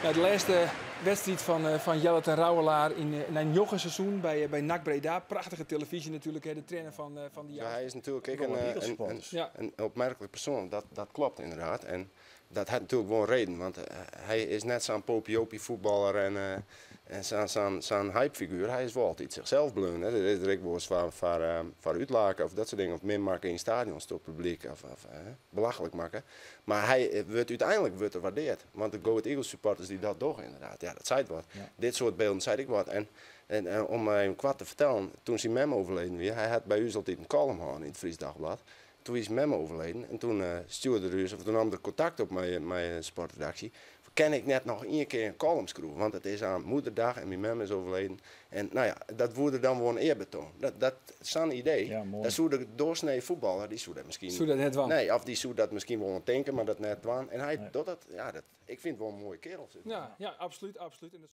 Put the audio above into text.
Ja, de lêste wedstriid fan Jelle ten Rouwelaar nei njoggen seizoen by NAC Breda. Prachtige televyzje natuerlik, hè, de trainer fan dy Ja, hy is natuerlik ek Wel wat in Ja. in opmerklik persoan. Dat kloppet ynderdaad. En dat hat natuerlik wol in reden, want hy is net sa'n popiejopie fuotballer en sa'n hypefiguer. Hy is wol altyd sichsels bleaun. Hè. Der is der ek wolris foar útlake of dat soart dingen, of min makke yn stadions troch publyk of belachlik makke. Mar hy wurdt úteinlik wurdt er waardearre, want de Go Ahead Eagles supporters dy't dat dogge ynderdaad, ja, dat seit wat. Dit soart bylden seit ek wat. En om even koart te fertellen, doe't syn mem oerleden wie, hy hat by ús altyd in column hân yn it Friesch Dagblad. Doe is mem oerleden en doe stjoerde er ús, of doe naam er kontakt op mei de sportredaksje. Kin ik net noch ien kear in column skriuwe, want it is oan moederdag en myn mem is oerleden. En no ja, dat wurde dan wol in earbetoan. Dat, sa'n idee, Ja, moai. Dat soe de doorsnee fuotballer, dy soe dat miskien... Soe dat net dwaan? Nee, of dy soe dat miskien wol tinke, mar dat net dwaan. En hy Nee. docht dat, ja, dat, ik fyn it wol in moaie keardel. Ja, absolút. En dat